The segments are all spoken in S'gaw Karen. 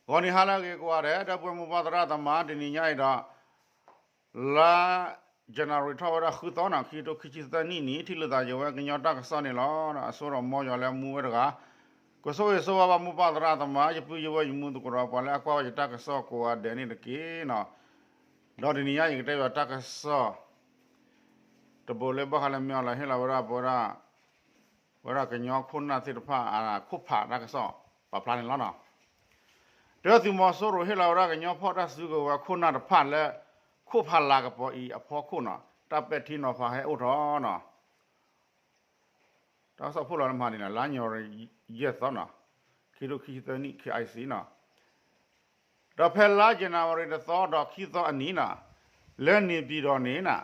ဂီၤနံၤဟါလၢအဂ့ၤကိးဂၤဒဲး ဒီပုၢ်ဝဲၢ်မိၢ်ပၢ်သရၣ်သမါ တနံၤညါအံၤဒီး လါ January ထီၣ်ဝဲဒၣ်ဃုသီနီၤ ခံထိခံဆံသၢနံၣ်န့ၣ် ထံၣ်လိာ်သးယဝဲကညီတၢ်ကစီၣ်န့ၣ်လီၤ. အစိဒီးမ်ယွၤလၢမူဝဲတဂၤ ကဆိၣ်ဂ့ၤဆိၣ်ဝါဘၣ်မိၢ်ပၢ်သရၣ်သမါ ယပုၢ်ယဝဲၢ်ယမူသကိးဒီး ပှၤလၢအကွၢ်ဝဲယတၢ်ကစီၣ်ကိးဂၤဒဲးန့ၣ်တက့ၢ်နီၤ. ဒီးတနံၤညါအံၤကတဲဘၣ်တၢ်ကစီၣ် တဘိလၢဘၣ်ဃးလၢမ့ၢ်အီၤလၢဟ့ၣ်လီၤဝဲဒၣ်ပဝဲဒၣ် ဝဲဒၣ်ကညီခိၣ်နၢ်သ့ၣ်တဖၣ်အခိၣ်ဖးတၢ်ကစီၣ် ပာ်ဖျါန့ၣ်လီၤနီၤ. တၢ်သုးမီၤစိရိၤဟ့ၣ်လီၤဝဲဒၣ်ကညီဖီၣ်တၢ်စုကဝဲၤခိၣ်နၢ်တဖၣ်လၢ ခိၣ်ဖးလၤကပီၤအံၤအဖီခိၣ်နီၤ တၢ်ပဲာ်ထံနီၤဖးဟဲအိၣ်ထီၣ်နီၤ. တၢ်ကစီၣ်ဖိလီၤလၢမဟါန့ၣ် လါ January ယဲၢ်သီနီၤ ခံထိခံဆံသၢနံၣ် ခံအံၤစံနီၤ. ဒီးဖဲလါ January တသီဒီးခံသီအနံၤနီၤ လၢန့ၣ်ပၠံၤဒီးန့ၣ်နီၤ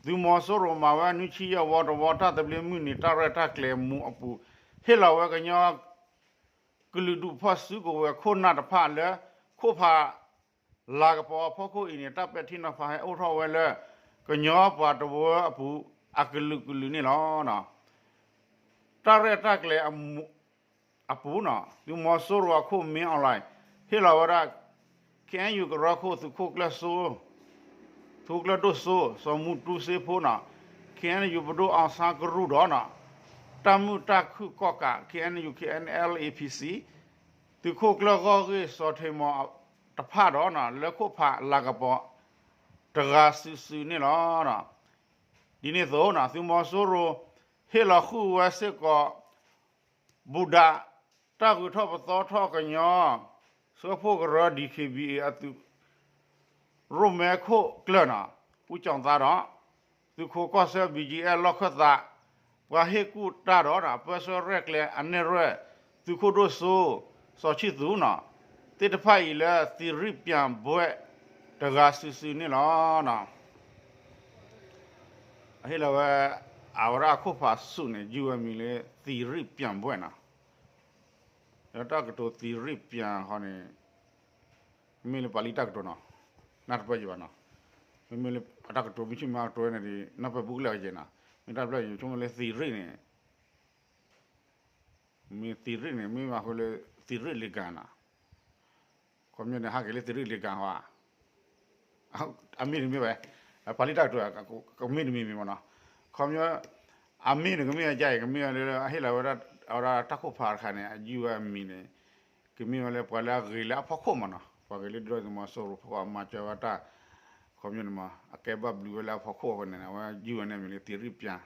သုးမီၤစိရိၤမၤဝဲနွံဆံယဲၢ်ဝီတဝီ တၢ်သဘျ့မုၢ်နံၤ တၢ်ရဲၣ်တၢ်ကျဲၤမူးအပူၤ ဟ့ၣ်လီၤဝဲကညီ ကလုာ်ဒူၣ်ဖီၣ်စုကဝဲၤခိၣ်နၢ်တဖၣ်လၢ ခိၣ်ဖး လၤကပီၤအဖီခိၣ်အံၤန့ၣ် တၢ်ပဲာ်ထံနီၤဖးဟဲအိၣ်ထီၣ်ဝဲလၢ ကညီပှၤတဝၢအပူၤ အကလုာ်ကလုာ်န့ၣ်လီၤ. တၢ်ရဲၣ်တၢ်ကျဲၤအပူၤနီၤ သုးမီၤစိရိၤအခိၣ် မင်းအောင်လှိုင် ဟ့ၣ်လီၤဝဲဒၣ် KNU ကရၢခိၣ် သုးခိၣ်ကျၢၢ်စိ သုးခိၣ်ကျၢၢ်ဒိၣ်စိ စီၤမူတူစ့ဖိနီၤ KNU ပဒိၣ် အောင်ဆန်းကရူၢ်ဒီးနီၤ တၢ်မုာ်တၢ်ခုၣ်ကီၣ်ကး KNU KNLA PC သုးခိၣ်ကျၢၢ်ဂီၢ်ဂ့ၢ် စီၤထ့မီၤတဖၣ်ဒီးနီၤ လၢခိၣ်ဖးလၤကပီၤ တဂၤစုာ်စုာ်န့ၣ်လီၤ. ဒ်န့ၣ်အသိးနီၤ သုးမီၤစိရိၤ ဟ့ၣ်လီၤဃုာ်ဝဲစ့ၢ်ကီး ဘူၣ်ဒး တၢ်ဂုၤထီၣ်ပသီထီၣ်ကညီ ဆှၢဖှိၣ်ကရၢ DKBA အသုး ရိၣ်မဲခိၣ်ကျၢၢ်နီၤ ဦးကျောင်းသားဒီး သုးခိၣ်ကီၢ်ဆၢ BGF လီၢ်ခၢၣ်သး ပှၤဟ့ၣ်ကူၣ်တၢ်ဒီးနီၤ ပၢဆှၢရဲၣ်ကျဲၤအနဲၣ်ရွဲၣ် သုးခိၣ်ဒိၣ်စိ စီၤဆံသူနီၤ သ့ၣ်တဖၣ်အံၤလၢ သီရိပျံၤဘွဲ့ တဂၤစုာ်စုာ်န့ၣ်လီၤ. အဟ့ၣ်လီၤဝဲ အဝဲဒၣ်အခိၣ်ဖးဆူၣ်န့ၣ် ယုၢ်ဝဲမံၤလၢ သီရိပျံၤဘွဲ့နီၤ. ဒီးတၢ်ကတိၤသီရိပျံၤဃီန့ၣ် မ့ၢ်လၢပှၤလံတၢ်ကတိၤနီၤ, နၢ်တပၢၢ်ယံၤဘၣ်နီၤ. မ့မ့ၢ်လၢအတၢ်ကတိၤ မ့ၢ်ဆူၣ်မ့ၢ်အကတိၤန့ၣ်ဒီး နၢ်ပၢၢ်ဘူးကလၢာ်အကဲနီၤ. မ့ၢ်တၢ်တဖျၢၣ်အံၤ ဆိကမိၣ်လၢသီရိန့ၣ် မ့ၢ်သီရိန့ၣ် မ့ၢ်ဘၣ်ဃိလၢ သီရိလ့ၤကၤနီၤ. ခီပညီန့ၣ် ဟးက့ၤလၢသီရိလ့ၤကၤဃီဧါ. အမ့ၢ်တမ့ၢ်ဝဲ ပှၤလံတၢ်ကတိၤ ကမ့ၢ်တမံၤမံၤမ့ၢ်နီၤ. ခီပညီ အမ့ၢ်န့ၣ် ကမ့ၢ်အကါအံၤ ကမ့ၢ်လၢ အဟ့ၣ်လီၤဝဲဒၣ် အဝဲဒၣ်တၢ်ခိၣ်ဖးတခါန့ၣ် အယုၢ်ဝဲအမံၤန့ၣ် ကမ့ၢ်ဝဲလၢပှၤလၢအဂ့ၤလၢအဖီခိၣ်မ့ၢ်နီၤ. ပှၤဂ့ၤလၢဒုၣ်ဒါသုးမီၤစိရိၤဖီခိၣ် အမၤစၢၤဝဲတၢ် ခီပညီန့ၣ်မ့ၢ် အကဲဘၣ်ဘျုးဝဲလၢအဖီခိၣ်အဃိန့ၣ် အဝဲယုၢ်ဝဲန့ၣ်မံၤလၢ သီရိပျံၤ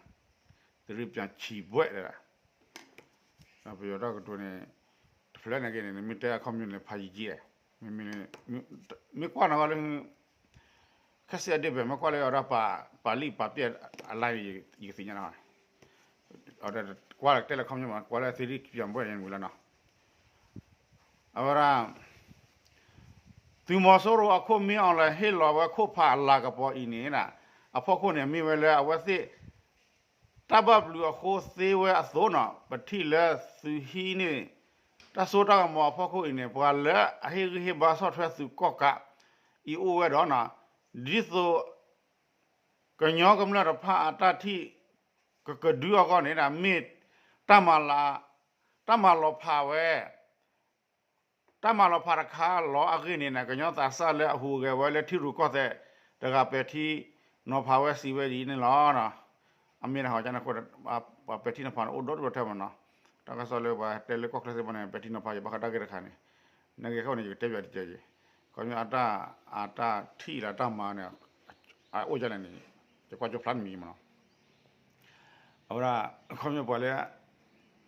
သီရိပျံၤဘွဲ့ တဲဒၣ် ပယီၤတၢ်ကတိၤန့ၣ် တဖျၢၣ်န့ၣ်က့န့ၣ် နမ့ၢ်တဲအခီပညီန့ၣ် ဖးယံၤကဲ မ့မ့ၢ် မ့ၢ်ကွၢ်နီၤလၢ ခဲစံးအဒ့ၣ်ဘဲၣ် မ့ၢ်ကွၢ်လၢအဝဲဒၣ်ပာ်လံာ်ပာ်ပျဲၢ်အလါ ယကသ့ၣ်ညါနီၤ. ကွၢ်တဲလၢခီပညီမ့ၢ် ကွၢ်လၢသီရိပျံၤဘွဲ့န့ၣ်ဝံၤလီၤနီၤ. အဝဲဒၣ် သုးမီၤစိရိၤအခိၣ် မင်းအောင်လှိုင် ဟ့ၣ်လီၤဝဲခိၣ်ဖးအလၤကပီၤအံၤန့ၣ် အဖီခိၣ်န့ၣ် မ့ၢ်ဝဲလၢအဝဲသ့ၣ် တၢ်ဘၣ်ဘျုးအဃိသ့ဝဲအသိးနီၤ ပထံၣ်လၢသုးဟံးန့ၢ် တၢ်စိတၢ်ကမီၤအဖီခိၣ်အံၤန့ၣ် ပှၤလၢအဟ့ၣ်ဂံၢ်ဟ့ၣ်ဘါဆီၣ်ထွဲသုးကီၣ်ကးအံၤအိၣ်ဝဲဒီးနီၤ ဒ်သိး ကညီကမျၢၢ်တဖၣ်အတၢ်ထံၣ် ကကဒုအဂီၢ်န့ၣ် မ့ၢ် တၢ်မၤလီၤဖးဝဲ တၢ်မၤလီၤဖးတခါလီၤအဂ့ၢ်န့ၣ် ကညီသးစၢ်လၢအဟူးဂဲၤဝဲလၢထံရူၢ်ကီၢ်သဲး တဂၤပဲာ်ထံနီၤဖးဝဲစံးဝဲဒ်အံၤန့ၣ်လီၤ. အမ့ၢ်တဟီၣ်ကန့ၣ်အဃိ ပှၤပဲာ်ထံနီၤဖးန့ၣ် အိၣ်ဒီဒူၣ်ထဲမ့ၢ်နီၤ. တၢ်ကစီၣ်လၢပှၤတဲလၢကီၢ်ချၢသ့ၣ်တဖၣ်န့ၣ် ပဲာ်ထံနီၤဖးယဘၣ်ဃးတၢ်ဂ့ၢ်တခါန့ၣ် နာ်က့အဃိန့ၣ် ယကတဲပၠးတကဲးယဲၢ် ခီပညီ အတၢ်ထံၣ်လၢတၢ်မၤန့ၣ် အအိၣ်ဒ်လဲၣ်န့ၣ် ယကွၢ်ကၠိဖျါတမံၤမ့ၢ်နီၤ. အဝဲဒၣ် ခီပညီပှၤလၢ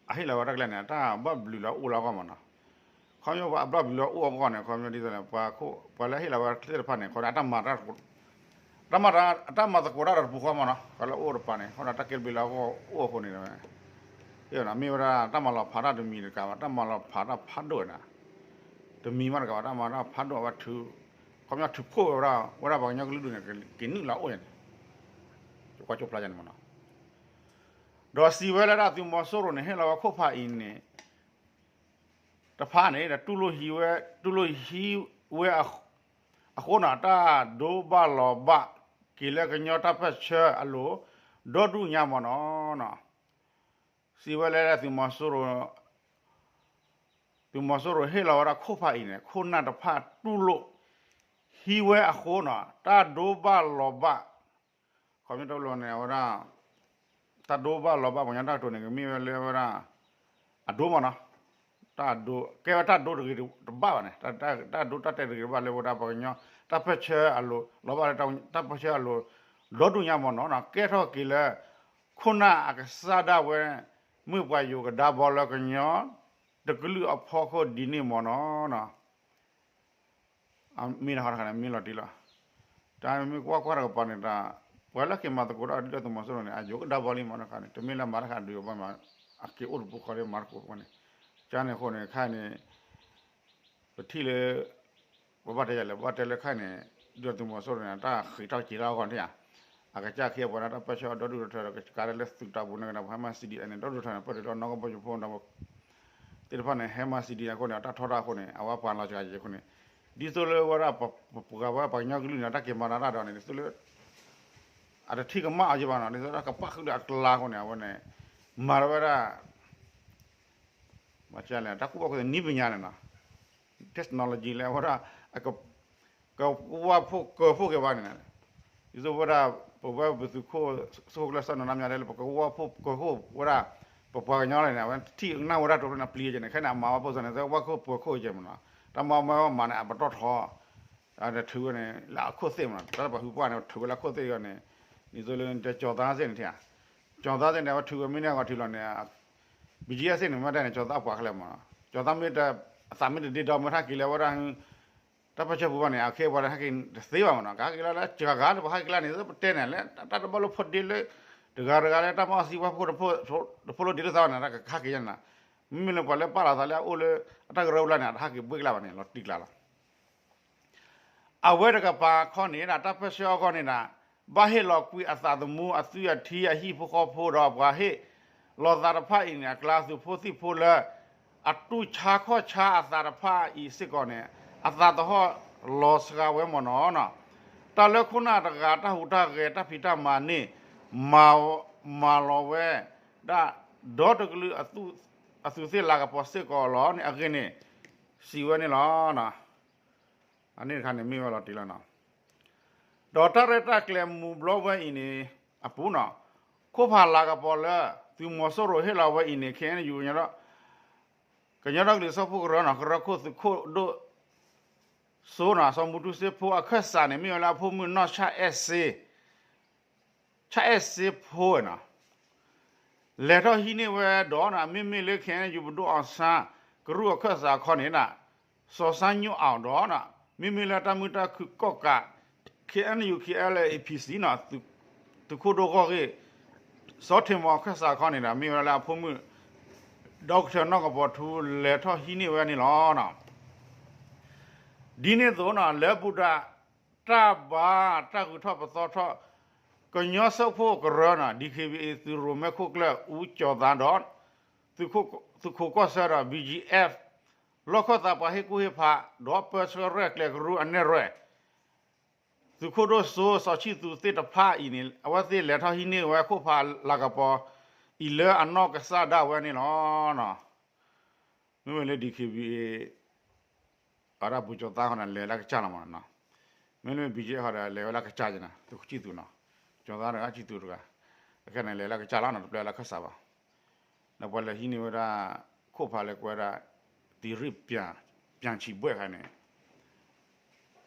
အဟ့ၣ်လီၤဝဲတၢ်ကျဲန့ၣ် အတၢ်ဘၣ်ဘျုးလၢအအိၣ်လၢအဂီၢ်မ့ၢ်နီၤ. ခီပညီပှၤအဘၣ်ဘျုးလၢအအိၣ်အဂီၢ်န့ၣ် ခီပညီဒ်သိးန့ၣ် ပှၤလၢအဟ့ၣ်လီၤဝဲသ့ၣ်တဖၣ်န့ၣ် ခီပညီအတၢ်မၤ တၢ်မၤသကိးတၢ်ဒီးတပူၤဃီမ့ၢ်နီၤ ပှၤလၢအအိၣ်တပၤန့ၣ် ခီပညီတၢ်ကဲဘျုးလၢအဂီၢ်အိၣ်အဃိန့ၣ် မ့ၢ်ဝဲဒၣ်တၢ်မၤလီၤဖးတၢ်တမံၤတကးဘၣ် တၢ်မၤလီၤဖးတၢ်ဖးဒိၣ်န့ၣ် တမံၤမးတကးဘၣ် တၢ်မၤတၢ်ဖးဒိၣ်ဝဲ ခီပညီထုးဖှိၣ်ဝဲဒၣ် ဝဲဒၣ်ပှၤကညီကလုာ်ဒူၣ်န့ၣ် က့ၤနုာ်လီၤအိၣ်န့ၣ် ယကွၢ်ကၠိဖျါယဲၢ်န့ၣ်မ့ၢ်နီၤ. ဒီးစံးဝဲလၢဒၣ်သုးမီၤစိရိၤန့ၣ် ဟ့ၣ်လီၤဝဲခိၣ်ဖးအံၤန့ၣ် တဖၣ်န့ၣ် တူၢ်လိာ်ဟံးဝဲ တူၢ်လိာ်ဟံးဝဲအဃိန့ၣ် တၢ်ဒိဘၣ်လီၤဘၣ်က့ၤလၢကညီတၢ်ပၢၢ်ဆၢအလိၤ ဒီဒူၣ်ညါမ့ၢ်နီၤ. စံးဝဲလၢဒၣ်သုးမီၤစိရိၤ သုးမီၤစိရိၤဟ့ၣ်လီၤဝဲဒၣ်ခိၣ်ဖးအံၤန့ၣ် ခိၣ်နၢ်တဖၣ်တူၢ်လိာ် ဟံးဝဲအဃိနီၤ တၢ်ဒိဘၣ်လီၤဘၣ် ခီမ့ၢ်တဘျီန့ၣ် အဝဲဒၣ် တၢ်ဒိဘၣ်လီၤဘၣ်ပှၤကညီတၢ်ကတိၤန့ၣ် ကမ့ၢ်ဝဲလၢဝဲဒၣ် အဒိမ့ၢ်နီၤ တၢ်ဒိ ကဲဝဲတၢ်ဒိတဂ့ၤတဘၣ်ဘၣ်န့ၣ် တၢ်ဒိတၢ်တဲာ်တဂ့ၤတဘၣ်လၢဝဲဒၣ်ပှၤကညီ တၢ်ပၢၢ်ဆၢအလိၤ လီၤဘၣ်လၢတၢ်ပၢၢ်ဆၢအလိၤ ဒီဒူၣ်ညါမ့ၢ်နီၤ ကဲထီၣ်က့ၤလၢ ခိၣ်နၢ်အကစၢ်ဒၣ်ဝဲ မ့ၢ်ပှၤယိၤကဒါဘီလၢကညီ တကလုာ်အဖီခိၣ်ဒ်န့ၣ်မ့ၢ်နီၤ မ့ၢ်တခါတခါန့ၣ် မ့ၢ်လီၤတံၢ်လီၤ. တၢ်မ့ၢ်ကွၢ်ကွၢ်တကပၤန့ၣ် တၢ် ပှၤလၢက့ၤမၤသကိးတၢ်ဒုၣ်ဒါသုးမီၤစိရိၤန့ၣ် အယိၤကဒါဘီလံမ့ၢ်တခါန့ၣ် တမ့ၢ်လၢမၤတခါဒုးဘၣ်မး အက့ၤအိၣ်တပူၤဃီလၢမၤတကိးန့ၣ် ကန့ၣ်အဃိန့ၣ် ခဲအံၤန့ၣ် ပထံၣ်လၢ ပဘၣ်တဲယၤလဲၣ် ပဘၣ်တဲလၢခဲအံၤန့ၣ် ဒုၣ်ဒါသုးမီၤစိရိၤန့ၣ် တၢ်ဃ့းထီၣ်က့ၤထီၣ်အဂီၢ်န့ၣ်ဧါ အကစၢ်ခံပှၤလၢတၢ်ပၢၢ်ဆၢဒီဒူၣ်ဒီထၢဒီး ကကါဒဲလၢသုးတၢ်ပူၤန့ၣ်ကဒီး ပှၤဟဲမၤ C D N န့ၣ် ဒီဒူၣ်ဒီထၢန့ၣ် ပၢၢ်ဒုးဒီးနီၢ်ကဘီယူၤဖိဒီး သ့ၣ်တဖၣ်န့ၣ် ဟဲမၤ C D N အဃိန့ၣ် အတၢ်ထီၣ်တၢ်အဃိန့ၣ် အဝဲပှၤလီၤစှၤယံၤအဃိန့ၣ် ဒ်သိးလၢဝဲဒၣ် ပပှၤဝဲပှၤကညီကလုာ်န့ၣ် တၢ်က့ၤမၤတၢ်တၢ်ဒီးန့ၣ် ဒ်သိးလၢ အတထံၣ်ကမၣ်အီၤက့ဘၣ်နီၤ ဒ်သိးလၢကပၣ်ဃုာ်ဒီးအကျါအဃိန့ၣ် အဝဲန့ၣ် မၤလီၤဝဲဒၣ် မၤလဲၣ် တၢ်ကူၣ်ဘၣ်ကူၣ်သ့ နည်းပညာန့ၣ်နီၤ technology လၢအဝဲဒၣ် ကဝၢ်ဖှိၣ်ကၢဖှိၣ်က့ၤဘၣ်န့ၣ် ဒ်သိးဝဲဒၣ် ပဝဲပသုးခိၣ် သုးခိၣ်ကျၢၢ်စီၤနၢၤဒါမၠါတဲလၢ ပကဝၢ်ဖှိၣ်ကၢဖှိၣ်ဝဲဒၣ် ပပှၤကညီလၢန့ၣ် အဝဲထံၣ်ကနၣ်ဝဲဒၣ်တိၤဖျိန့ၣ် ပျံၤက့ၤန့ၣ် ခဲန့ၣ် အမၤဝဲဖိစီန့ၣ် သဝၢ်ခိၣ်ပှဲၤခိၣ်က့မ့ၢ်နီၤ တၢ်မၤမၤဝဲမၤန့ၣ် အပတီၢ်ထီ ထုးဝဲန့ၣ် လၢအခိၣ်သ့ၣ်မ့ၢ်နီၤ တၢ်လၢပှၤဟုးပှၢ်န့ၣ် ထုးဝဲလၢအခိၣ်သ့ၣ်အဂီၢ်န့ၣ် ဒ်သိးလၢကၠီၤသါသ့ၣ်န့ၣ်ထံၣ်ဧါ ကၠီၤသါသ့ၣ်န့ၣ် အဝဲထုးဝဲမ့ၢ်န့ၢ်အဂီၢ်ထုးလီၤန့ၣ် BGF သ့ၣ်န့ၣ် မ့ၢ်တဲန့ၣ် ကၠီၤသါပှၤခဲလၢာ်မ့ၢ်နီၤ ကၠီၤသါမ့ၢ်တ အသးမ့ၢ်တဒ့ဒီမ့ၢ်ထါက့ၤလၢဝဲဒၣ် တၢ်ပၢၢ်ဆၢပူၤဘၣ်န့ၣ် အခဲပှၤလၢဟဲက့ၤတသ့ဘၣ်မ့ၢ်နီၤ ကဟဲက့ၤလီၤလၢစှၤဂၤလၢပှၤဟဲက့ၤလၢန့ၣ် ပတဲန့ၣ်လၢ တၢ်တဘၣ်လိာ်ဖိးဒ့လၢ တဂၤတဂၤလၢတၢ်မၤအီၣ်သံဝဲဖိတဖိး တဖိးလိာ်ဒ့လိာ်သးဘၣ်န့ၣ် တၢ်ကဟဲက့ၤယဲန့ၣ် မ့မ့ၢ်လၢပှၤလၢပာ်လီၤသးလၢအအိၣ်လၢ အတၢ်ကရၢကရိန့ၣ် အတဟဲက့ၤဘှ့ၣ်ကျါဘၣ်န့ၣ် လီၤတံၢ်ကျါလီၤ အဝဲတကပၤခီန့ၣ်ဒၣ် တၢ်ပၢၢ်ဆၢအဂီၢ်န့ၣ်ဒၣ် ဘၣ်ဟ့ၣ်လီၤကွံာ်အသးသမူအသွံၣ်အထံ အဟံၣ်ဖိဃီဖိဒီးပှၤဟ့ၣ်လီၤသးတဖၣ်အံၤန့ၣ် အကျါသုးဖိသံၣ်ဖိလၢ အတူၢ်ဆါခီၣ်ဆါအသးတဖၣ်အံၤစ့ၢ်ကီးန့ၣ် အသးသဟီၣ်လီၤစှၤဝဲမ့ၢ်နီၤ တၢ်လၢခိၣ်နၢ်တဂၤတၢ်ဟူးတၢ်ဂဲၤတၢ်ဖံးတၢ်မၤန့ၣ် မၤလီၤဝဲဒၣ် ဒီတကလုာ်အသူးသ့ၣ်လၤကပီၤစ့ၢ်ကီးလီၤ န့ၣ်အဂ့ၢ်န့ၣ် စံးဝဲန့ၣ်လီၤ. အန့ၣ်တခါန့ၣ်မ့ၢ်ဝဲလီၤတံၢ်လီၤနီၤ ဒီးတၢ်ရဲၣ်တၢ်ကျဲၤမူၤဘျီဝဲအံၤန့ၣ် အပူၤနီၤ ခိၣ်ဖးလၤကပီၤလၢ သုးမီၤစိရိၤဟ့ၣ်လီၤဝဲအံၤန့ၣ် KNU ကညီဒီကလုာ်စၢဖှိၣ်ကရၢနီၤ ကရၢခိၣ်သုးခိၣ်ဒိၣ်စိနီၤ စီၤမူတူစ့ဖိအခၢၣ်စးန့ၣ် မ့ၢ်ဝဲလၢအဖိမုၣ်နီၢ်ဆၣ်အဲၣ်စ့ ဆၣ်အဲၣ်စ့ဖိနီၤ လဲၤထီၣ်ဟံးန့ၢ်ဝဲဒီး မ့မ့ၢ်လၢ KNU ပဒိၣ်အီၤဆါ ကရူၢ်အခၢၣ်စးခီန့ၣ် စီၤစါညိၣ်အီၤဒီး မ့မ့ၢ်လၢတၢ်မုာ်တၢ်ခုၣ်ကီၣ်ကး KNU KNLA PC နီၤ သုးခိၣ်ဒိၣ်ဂီၢ်ဂ့ၢ် စီၤထ့ၣ်မီၤအခၢၣ်စးခီန့ၣ်ဒီး မ့ၢ်ဝဲလၢအဖိမုၣ် ဒီကထၢၣ်နီၢ်ကပီၤထူ လဲၤထီၣ်ဟံးန့ၢ်ဝဲန့ၣ်လီၤ. ဒ်န့ၣ်အသိးနီၤ လၢဘူၣ်တၢ် တၢ်ဘါတၢ်ဂုၤထီၣ်ပသီထီၣ် ကညီစၢဖှိၣ်ကရၢနီၤ DKBA သုးရိၣ်မဲခိၣ်ကျၢၢ် အူကၠီၤသးဒီး သုးခိၣ်ကီၢ်ဆၢဒီး BGF လီၢ်ခၢၣ်သးပှၤဟ့ၣ်ကူၣ်ဟ့ၣ်ဖး ဒီးပၢဆှၢရဲၣ်ကျဲၤကရူၢ်အနဲၣ်ရွဲၣ် သုးခိၣ်ဒိၣ်စိ စီၤဆံၣ်သူးသ့ၣ်တဖၣ်အံၤန့ၣ် အဝဲသ့ၣ်လဲၤထီၣ်ဟံးန့ၢ်ဝဲခိၣ်ဖးလၤကပီၤအံၤလၢအနီၢ်ကစၢ်ဒၣ်ဝဲန့ၣ်လီၤ. မ့မ့ၢ်လၢ DKBA အဝဲဒၣ်ပူၤကၠီၤသးခီန့ၣ် လဲၤလၢကစၢ်လီၤမ့ၢ်နီၤ. မ့မ့ၢ် BGF ခီဒီး လဲၤဝဲလၢကစၢ်က့ၤနီၤ သုးခိၣ်ဆံၣ်သူးနီၤ ကၠီၤသးတဂၤဆံၣ်သူးတဂၤ အခဲန့ၣ် လဲၤလၢကစၢ်လီၤနီၤ တပျဲလၢခၢၣ်စးဘၣ် ဒီးပှၤလဲၤဟံးန့ၢ်ဝဲဒၣ် ခိၣ်ဖးလဲၤကွဲဒၣ် သံရ့ၣ်ပၠၣ်ဆံးဘှဲၣ်ခါန့ၣ်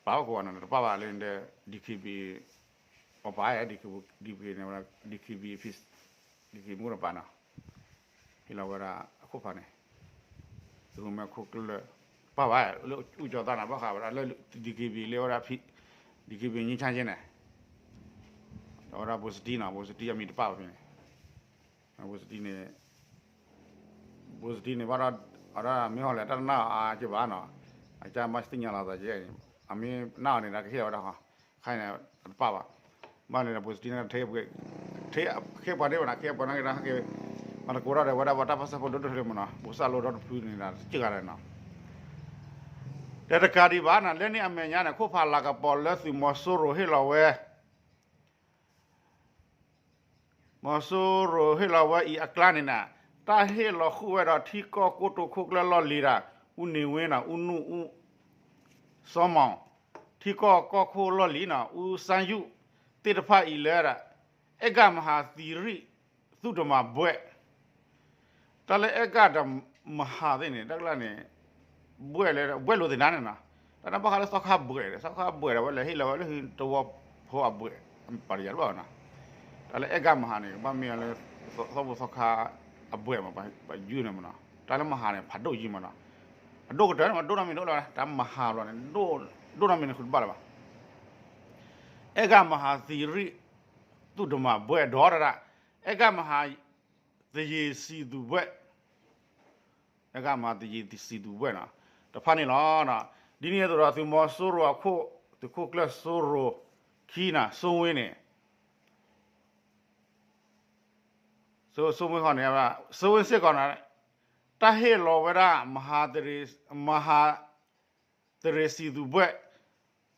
ပာ်ဝဲကဝီၤနီၤ တပာ်ဘၣ်လၢ DKBA ပပာ် DKBA န့ၣ် DKBA DKBA မူတပာ်နီၤ ဟ့ၣ်လီၤဝဲဒၣ်အခိၣ်ဖးန့ၣ် သုးရိၣ်မဲခိၣ်ကျၢၢ် ပာ်ဘၣ်လၢအူကၠီၤသးန့ၣ် ဘၣ်ဃးဝဲဒၣ်လၢ DKBA လၢဝဲဒၣ် DKBA ငြိမ်းချမ်းရေးန့ၣ် အဝဲဒၣ် ဗိုလ်စတံနီၤ ဗိုလ်စတံအမံၤတပာ်ဘၣ်ဖဲန့ၣ် ဗိုလ်စတံန့ၣ် ဗိုလ်စတံန့ၣ်ဘၣ်ဒီး အဝဲဒၣ်မ့ၢ်ဟီလဲၣ် တၢ်တနာ်အါက့ဘၣ်နီၤ အကမၤသ့ၣ်ညါလီၤသးက့ အမ့ၢ်နာ်အီၤန့ၣ်ဒီး ကဟ့ၣ်လီၤဝဲဒၣ်ဟီ ခါန့ၣ် တပာ်ဘၣ် ဘၣ်န့ၣ်ဒီး ဗိုလ်စတံန့ၣ် ထဲပှၤန့ၣ်ဘၣ်န့ၣ် ခဲပှၤန့ၣ်က့ၤဒီး ဟဲက့ၤ မၤသကိးတၢ်ဒီးဝဲဒၣ်ပှၤတၢ်ပၢဆှၢဖိဒိၣ်ဒိၣ်ထီၣ်လံမ့ၢ်နီၤ ဘိးစၢ်လိဒီတဖုန့ၣ်ဒီး တက့ၢ်ဂၤဒီးနီၤ တဲတကးဒံးဘၣ်နီၤ လၢန့ၣ်အမဲာ်ညါန့ၣ် ခိၣ်ဖးလၤကပီၤလၢသုးမီၤစိရိၤဟ့ၣ်လီၤဝဲ မီၤစိရိၤဟ့ၣ်လီၤဝဲအံၤအကျါန့ၣ်နီၤ တၢ်ဟ့ၣ်လီၤဃုာ်ဝဲဒီးထံကီၢ်ကိတိာ်ခိၣ်ကျၢၢ်လီၢ်လံၤဒီး အူန့ၣ်ဝ့နီၤ အူနူၣ် အူစီၤမီၤ ထံကီၢ်ကီၢ်ခိၣ်လီၢ်လံၤနီၤ အူစါယူၣ် သ့ၣ်တဖၣ်အံၤလၢ အဲၣ်ကၣ်မဟးသံရံၣ် သုးတမၤဘှဲၣ် တၢ်လၢအဲၣ်ကၣ်ဒီးမဟးသ့ၣ်န့ၣ် တၢ်ကျါန့ၣ် ဘှဲၣ်လၢ ဘှဲၣ်လိာ်သ့ၣ်နါန့ၣ်နီၤ, တၢ်န့ၣ်ဘၣ်ဃးလၢသီခါဘှဲၣ်ဒီး သီခါဘှဲၣ်ဒီး ဝဲလဲၤဟ့ၣ်လီၤဝဲလၢဟံးတဝီဖိအဘှဲၣ် ပာ်တယၤတဘၣ်ဘၣ်နီၤ, တၢ်လၢအဲၣ်ကၣ်မဟးန့ၣ် ကဘၣ်မ့ၢ်အီၤလၢ သီဖိသီခါအဘှဲၣ်မး ပယုၢ်န့ၣ်မးနီၤ, တၢ်လၢမဟးန့ၣ် ဖးဒိၣ်ယံၤမးနီၤ, အဒိၣ်ကတၢၢ်န့ၣ်မး ဒိၣ်နီတမံၤဒိၣ်လၢၤဘၣ်, တၢ်မဟးဘျီန့ၣ် ဒိၣ်နီတမံၤန့ၣ် ဃုတဘၣ်လၢၤဘၣ် အဲၣ်ကၣ်မဟးသံရံၣ် သုးတမၤဘှဲၣ်ဒီးတဒၣ်, အဲၣ်ကၣ်မဟးသယံၤသံသူဘှဲၣ်, အဲၣ်ကၣ်မဟးသယံၤသံသူဘှဲၣ်နီၤ, တဖၣ်န့ၣ်လီၤ. ဒ်န့ၣ်အသိးဒီး သုးမီၤစိရိၤအခိၣ် သုးခိၣ်ကျၢၢ်စိရိၤခံနီၤ စိဝ့န့ၣ် စိဝ့ဃီန့ၣ် စိဝ့စ့ၢ်ကီးနီၤ, တၢ်ဟ့ၣ်လီၤဝဲဒၣ် မဟး သရ့ၤစံသူဘှဲၣ်,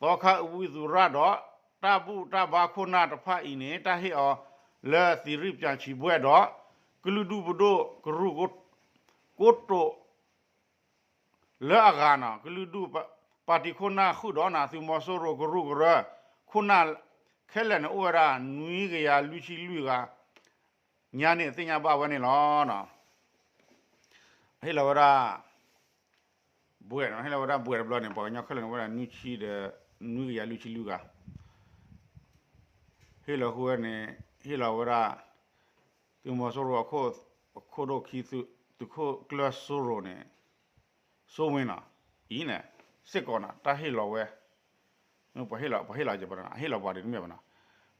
သီခါအူဝံသူရၣ်ဒီး တၢ်ဘူၣ်တၢ်ဘါခိၣ်နၢ်တဖၣ်အံၤန့ၣ် တၢ်ဟ့ၣ်အီၤလၢသံရံၣ်ပၠးဆံးဘှဲၣ်ဒီး ကလုာ်ဒူၣ်ပဒိၣ်ကရူၢ်ကိတိာ် လၢအဂၤနီၤ ကလုာ်ဒူၣ်ပၣ်တံၣ်ခိၣ်နၢ်ဃုာ်ဒီးနီၤ သုးမီၤစိရိၤကရူၢ်ကရၢ ခိၣ်နၢ်ခဲလၢာ်န့ၣ် အိၣ်ဝဲဒၣ်နွံကယၤလွံၢ်ဆံလွံၢ်ဂၤ ညါန့ၣ်သ့ၣ်ညါဘၣ်ဝဲန့ၣ်လီၤ. ဟ့ၣ်လီၤဝဲဒၣ် ဘှဲၣ်နီၤ, ဟ့ၣ်လီၤဝဲဒၣ်ဘှဲၣ်တဘျီန့ၣ် ပှၤကညီခဲလၢာ်န့ၣ် အိၣ်ဝဲဒၣ်နွံဆံဒီး နွံကယၤလွံၢ်ဆံလွံၢ်ဂၤ ဟ့ၣ်လီၤဃုာ်ဝဲန့ၣ် ဟ့ၣ်လီၤဝဲဒၣ် သုးမီၤစိရိၤအခိၣ်ဒိၣ်ခံ သုးခိၣ်ကျၢၢ်စိရိၤန့ၣ် စိဝ့နီၤ အံၤန့ၣ် စ့ၢ်ကီးနီၤ တၢ်ဟ့ၣ်လီၤဝဲ ပှၤဟ့ၣ်လီၤ ပှၤဟ့ၣ်လီၤကပၤ ဟ့ၣ်လီၤပှၤဒ်တမ့ၢ်ဘၣ်နီၤ,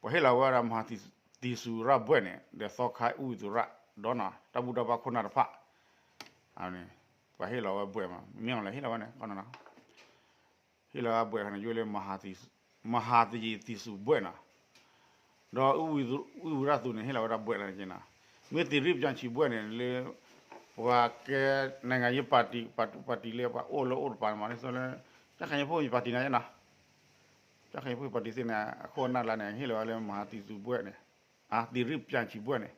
ပှၤဟ့ၣ်လီၤဝဲဒၣ် မဟါသံစူၤရၣ်ဘှဲၣ်န့ၣ် ဒီးသီခါအူဝံသူရၣ်ဒီးနီၤ တၢ်ဘူၣ်တၢ်ဘါခိၣ်နၢ်တဖၣ် ပှၤဟ့ၣ်လီၤဝဲဘှဲၣ်မး မ့ၢ်လၢဟ့ၣ်လီၤဝဲန့ၣ် ဟ့ၣ်လီၤဝဲဘှဲၣ်န့ၣ် ယိၣ်လၢ မဟါသယံၤသံစူၤဘှဲၣ်နီၤ, ဒီး ဝံဝံရၣ်သူန့ၣ် ဟ့ၣ်လီၤဝဲဒၣ်ဘှဲၣ်လၢက့နီၤ, မ့ၢ်သံရံၣ်ပၠးဆံးဘှဲၣ်န့ၣ်လၢ ပှၤကဲ နိုင်ငံရေးပါတီ ပါတီလၢပှၤအိၣ်လၢအိၣ်တပၤန့ၣ်မး ဒ်သိးလၢ ကြံ့ခိုင်ရေးပါတီန့ၣ်နီၤ, ကြံ့ခိုင်ရေးပါတီသ့ၣ်န့ၣ် အခိၣ်အနၢ်လၢန့ၣ် ဟ့ၣ်လီၤဝဲလၢ မဟါသံစူၤဘှဲၣ်န့ၣ် သံရံၣ်ပၠးဆံးဘှဲၣ်န့ၣ်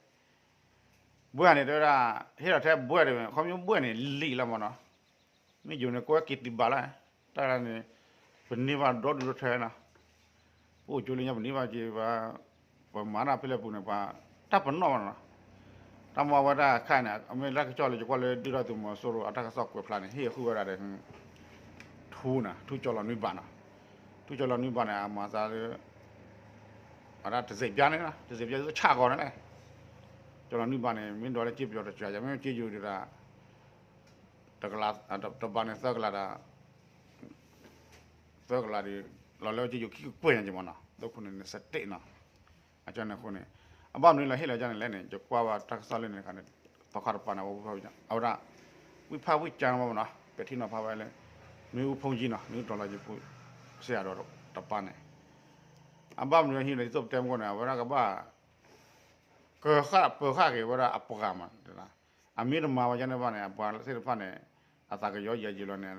ဘှဲၣ်န့ၣ် တဲဝဲဒၣ် ဟ့ၣ်လီၤထဲဘှဲၣ်တဝဲ ခီဖျိဘှဲၣ်န့ၣ် လံာ်လီၤမးနီၤ, မ့ၢ်ယိၤန့ၣ် ကွဲက့ၤတံၢ်ဘၣ်လၢ တၢ်န့ၣ် ပန့ၢ်ဘၣ်ဒီဒူၣ်ဒီထၢနီၤ, ပအိၣ်ကၠိလၢညါပန့ၢ်ဘၣ်က့ၤ ပမၤတၢ်ဖဲလဲၣ်ပူၤန့ၣ် ပှၤ တၢ်ပနီၣ်မးနီၤ, တၢ်မၤဝဲတၢ်ခါန့ၣ် အမ့ၢ်လၢကစီၣ်လၢယကွၢ်လၢဒုၣ်ဒါသုးမီၤစိရိၤအတၢ်ကစီၣ်ကွဲးဖျါန့ၣ် ဟ့ၣ်ဃုာ်ဝဲဒၣ်ဒီး ထူနီၤ ထူကၠီလီၤနွံဘးနီၤ, ထူကၠီလီၤနွံဘးန့ၣ် အမၤသးလၢ အဝဲဒၣ်တစဲးပၠါန့ၣ်နီၤ တစဲးပၠါဆၣ်ဂီၤန့ၣ်လဲၣ်, ကၠီလီၤနွံဘးန့ၣ် မ့ၢ်ဒီးလၢက့ပယီၤတစှၤယၤ မ့ၢ်က့ယိၤဒၣ် တကလး တဘးန့ၣ်သၢကလးဒီး သၢကလးဒီး လီၤလၢက့ယိၤခံကကွဲၢ်ညါက့မးနီၤ သၢခိၣ်န့ၣ်န့ၣ် စတ့ၣ်နီၤ, အကၠီန့ၣ်အဃိန့ၣ် အဘၣ်မနုၤလၢဟ့ၣ်လီၤကၠီန့ၣ်လဲၣ်န့ၣ် ယကွၢ်ဘၣ်တၢ်ကစီၣ်လၢန့ၣ်တခါန့ၣ် သီခါတပၤန့ၣ် အဝဲ အဝဲဒၣ် ဝံၢ်ဖၣ်ဝံၢ်ကၠါမးနီၤ ပဲာ်ထံနီၤဖးဝဲလၢ နွေဦးဘုန်းကြီးနီၤ နွေဦးတော်လှန်ရေးဖိ ဆရာတော်တပၤန့ၣ် အဘၣ်မနုၤဟ့ၣ်လီၤဒ်သိးပတဲမ့ၢ်န့ၣ် အဝဲဒၣ်ကဘၣ် ကဃၣ်ပၢၤဃာ်က့ၤဝဲဒၣ်အပှၤမး, အမ့ၢ်တမၤဝဲဒ်န့ၣ်ဘၣ်န့ၣ် အပှၤသ့ၣ်တဖၣ်န့ၣ် အသးကယီယဲယံာ်လီၤန့ၣ်,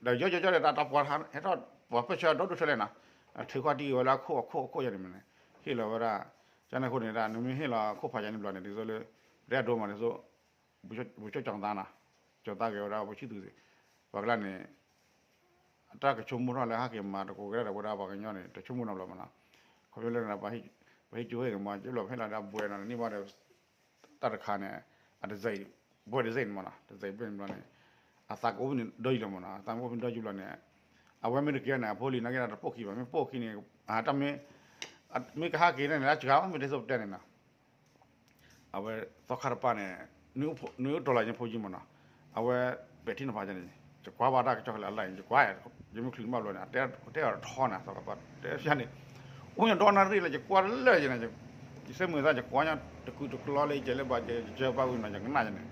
ဒီးယီယီယီဒီးတၢ်ပှၤဟဲထီၣ် ပှၤပၢၢ်ဆၢဒီဒူၣ်ထဲလဲၣ်နီၤ, ထုးဃီတံၢ်က့ၤဝဲလၢအခိၣ်အခိၣ်အခိၣ်ယဲန့ၣ်မးန့ၣ် ဟ့ၣ်လီၤဝဲဒၣ်, ကန့ၣ်အဃိန့ၣ်ဒၣ် နမ့ၢ်ဟ့ၣ်လီၤခိၣ်ဖးယဲန့ၣ်ဘျီန့ၣ် ဒ်သိးလၢ ပတဲအဒိမးဒ်သိး ပဆိကမိၣ်တၢ်သးနီၤ, ပဆိကမိၣ်တၢ်က့ၤဝဲဒၣ်ပှၤဆံသူးသ့ၣ်, ပှၤကျါန့ၣ် အတၢ်ကဆိကမိၣ်ထီၣ်လၢဟဲက့ၤမၤသကိးက့ၤဒၣ်ဒီးဝဲဒၣ် ပှၤကညီန့ၣ် တဆိကမိၣ်နီတဘျီမးနီၤ, ခီဖျိလၢပှၤဟ့ၣ်ကၠိဟ့ၣ်က့ၤမး က့ဘျီပဟ့ၣ်လီၤဒၣ်ဘှဲၣ်နီၤ နန့ၢ်ဘၣ်ဒီး တၢ်တခါန့ၣ် အတစဲး ဘှဲၣ်တစဲးန့ၣ်မးနီၤ တစဲးဘှဲၣ်န့ၣ်ဘျီန့ၣ် အသးကအိၣ်ဖဲန့ၣ်ဒီးယံာ်လီၤမးနီၤ အသးမ့ၢ်အိၣ်ဖဲန့ၣ်ဒီးယံာ်ဘျီန့ၣ် အဝဲမ့ၢ်တကဲန့ၣ် အဖိလံၤနာ်က့ဒီးတပိာ်ခံဘၣ် မ့ၢ်ပိာ်ခံန့ၣ် တၢ်မ့ၢ် မ့ၢ်ကဟဲက့ၤန့ၣ် အစှၤမ့ၢ်ဒ်သိးပတဲန့ၣ်နီၤ အဝဲသီခါတပၤန့ၣ် နွေဦးတော်လှန်ရေးဖိကြီးမးနီၤ အဝဲပဲာ်ထံနီၤဖးန့ၣ် ယကွၢ်ဘၣ်တၢ်ကစီၣ်ခဲလၢာ်အလၢ်အံၤ ယကွၢ် ယမ့ၢ်ချုးမးဘျီန့ၣ် အတဲအီၤတထီန့ၣ် သီခါပၤတဲဖဲန့ၣ် အိၣ်ညါဒီနၣ်ရံၣ်လၢယကွၢ်လၢာ်ယန့ၣ် ယဆၢမုၢ်သးယကွၢ်ညါတကုာ်တကျီလၢယကဲလၢဘၣ်ယကၢဘၣ်ဝံၤနီၤ ယကနၣ်ယန့ၣ်